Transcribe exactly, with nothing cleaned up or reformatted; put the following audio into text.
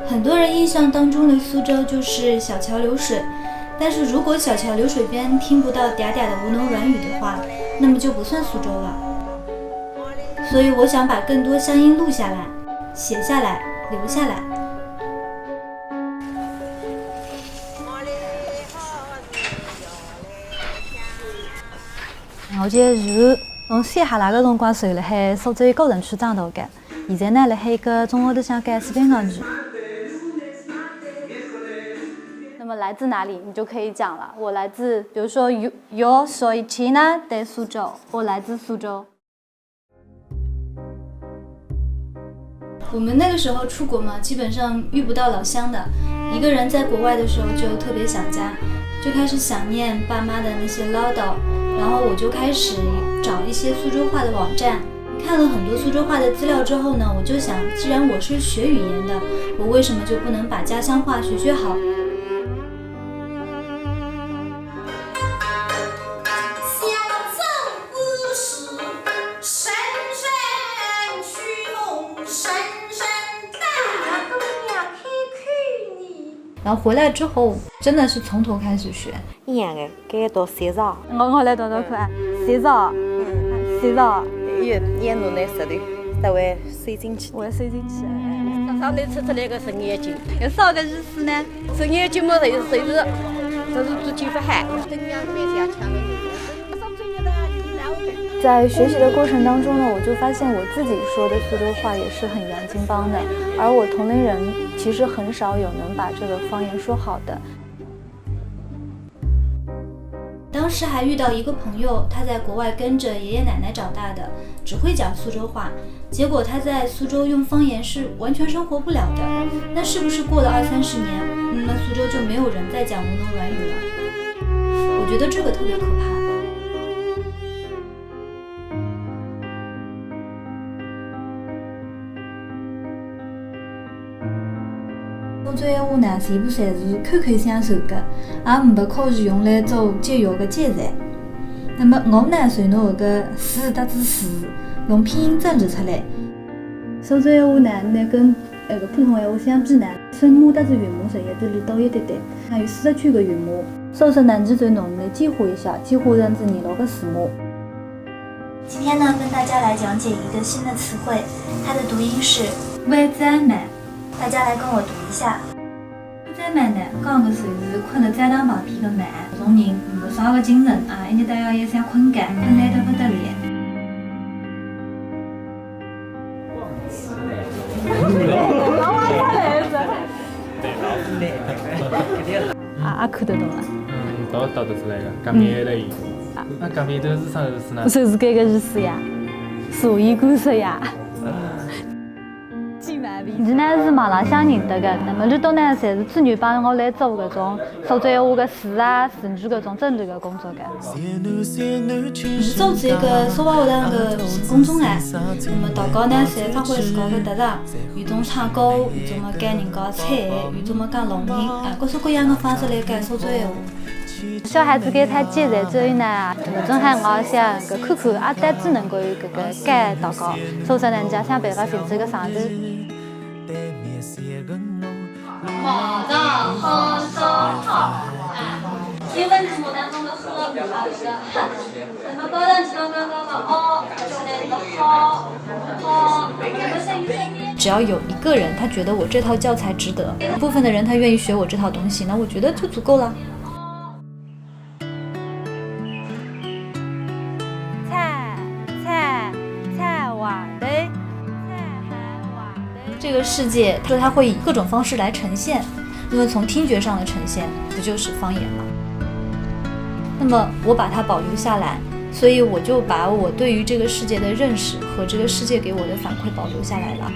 很多人印象当中的苏州就是小桥流水，但是如果小桥流水边听不到嗲嗲的吴侬软语的话，那么就不算苏州了。所以我想把更多乡音录下来、写下来、留下来。 我就是从小哈拉个辰光就辣海苏州古城区长大个，现在呢辣海一个中学里向教西班牙语。那么来自哪里，你就可以讲了。我来自，比如说，yo, yo soy China de Suzhou，我来自苏州。 我们那个时候出国嘛，基本上遇不到老乡的。一个人在国外的时候就特别想家，就开始想念爸妈的那些唠叨，然后我就开始找一些苏州话的网站，看了很多苏州话的资料之后呢，我就想，既然我是学语言的，我为什么就不能把家乡话学学好？ 然后回来之后，真的是从头开始学。一样的，该读写作。我，我来读读看，写作，写作。也，也弄那石头，稍微塞进去。我塞进去。早上头出出来个生眼睛，有啥个意思呢？生眼睛嘛，就是，就是，就是做起不好。 在学习的过程当中呢，我就发现我自己说的苏州话也是很洋泾浜的，而我同龄人其实很少有能把这个方言说好的。当时还遇到一个朋友，他在国外跟着爷爷奶奶长大的，只会讲苏州话，结果他在苏州用方言是完全生活不了的。那是不是过了二三十年，那苏州就没有人再讲吴侬软语了？ 我觉得这个特别可怕。苏州闲话呢，全部侪是口口相传个，也没被考试用来做教育个教材。那么我呢，就拿搿个字搭仔字，用拼音整理出来。苏州闲话呢，那跟，呃，普通闲话相比呢，声母搭仔韵母侪有点儿多一点点。 那有四十九个韵母。所以说呢，你就拿伊简化一下，简化成仔廿六个字母。今天呢，跟大家来讲解一个新的词汇，它的读音是 晚朝慢，大家来跟我读一下。晚朝慢呢，讲个就是困了朝堂旁边个慢，种人没啥个精神啊，一日到夜也想困觉，困累得不得了。 啊，啊，看得懂了。嗯，读，读得出来个，革命的意思。啊，革命头是啥意思呢？就是搿个意思呀，所以故事呀。伊呢是网浪向认得个，那么伊拉呢，侪是自愿帮我来做搿种苏州闲话个 字啊，字句搿种整理个工作个。我是做仔一个苏州话学堂个微信公众号，那么大家呢，侪发挥自家个特长，有种唱歌，有种么教人家猜，有种么讲弄人，啊，各式各样个方式来教苏州闲话。小孩子搿套教材之后呢，那么正好我想搿看看阿呆子能够有搿个教大家，所以说呢，人家想办法寻这个场地。 马上好烧烤啊！英文字母当中的h啊，是个h。那么高档级刚刚刚刚哦，就那个好，好，那么声音声音。只要有一个人他觉得我这套教材值得，部分的人他愿意学我这套东西，那我觉得就足够了。 菜，菜，菜碗头，菜碗头。这个世界，就是它会以各种方式来呈现，那么从听觉上的呈现，不就是方言吗？那么我把它保留下来，所以我就把我对于这个世界的认识和这个世界给我的反馈保留下来了。